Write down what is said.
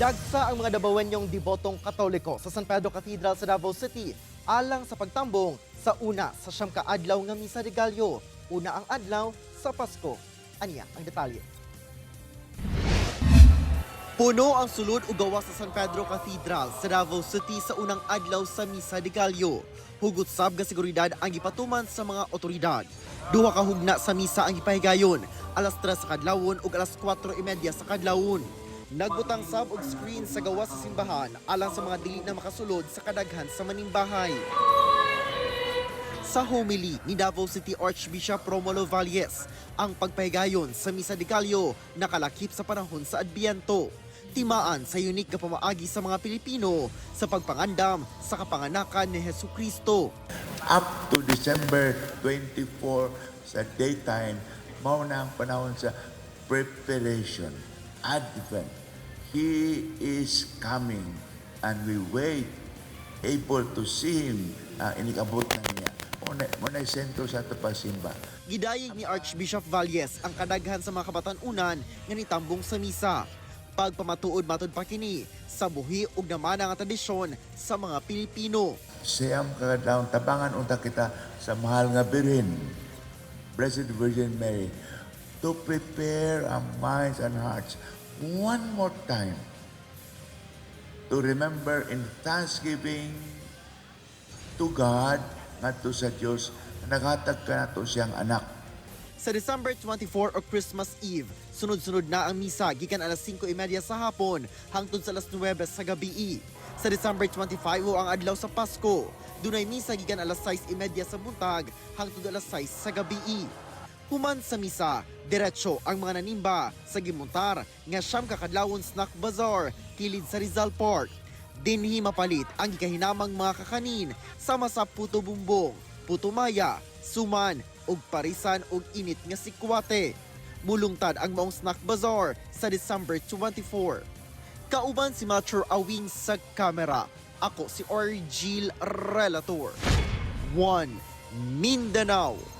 Dagsa ang mga Dabawenyong debotong Katoliko sa San Pedro Cathedral sa Davao City alang sa pagtambong sa una sa 9 ka adlaw nga Misa de Gallo. Una ang adlaw sa Pasko. Aniya ang detalye. Puno ang sulod ug gawas sa San Pedro Cathedral sa Davao City sa unang adlaw sa Misa de Gallo. Hugot sab nga seguridad ang gipatuman sa mga otoridad. Duha ka hugna sa misa ang gipahigayon, alas 3 sa kadlawon ug alas 4:30 sa kadlawon. Nagbutang sab og screen sa gawas sa simbahan alang sa mga dili na makasulod sa kadaghan sa manimbahay. Sa homily ni Davao City Archbishop Romulo Valles, ang pagpahigayon sa Misa de Gallo nakalakip sa panahon sa Adbiento. Timaan sa unique nga pamaagi sa mga Pilipino sa pagpangandam sa kapanganakan ni Hesu Kristo. Up to December 24 sa daytime, mao na ang panahon sa preparation, Advent. He is coming and we wait, able to see Him, inig-abot na niya. Mao na sentro sa ato pagsimba. Gidayeg ni Archbishop Valles ang kadaghan sa mga kabatan-unan nga nitambong sa misa. Pagpamatuod matud pa kini sa buhi ug namana nga tradisyon sa mga Pilipino. Siyam kakadlawon, tabangan unta kita sa mahal nga Birhen, Blessed Virgin Mary, to prepare our minds and hearts one more time to remember in thanksgiving to God ngadto sa Dios naghatag kanato siyang anak. Sa December 24 o Christmas Eve, sunod-sunod na ang misa gikan alas 5:30 sa hapon hangtod sa alas 9 sa gabi. Sa December 25 o ang adlaw sa Pasko, dunay misa gikan alas 6:30 sa buntag hangtod alas 6 sa gabi. Human sa misa, diretso ang mga nanimba sa gimuntar nga 9 ka kadlawon snack bazaar kilid sa Rizal Park. Dinhi mapalit ang gikahinamang mga kakanin sama sa puto bumbong, puto maya, suman, ug parisan og init nga sikwate. Mulungtad ang maong snack bazaar sa December 24. Kauban si Mature Awing sa kamera. Ako si Orgil Relator. 1 Mindanao.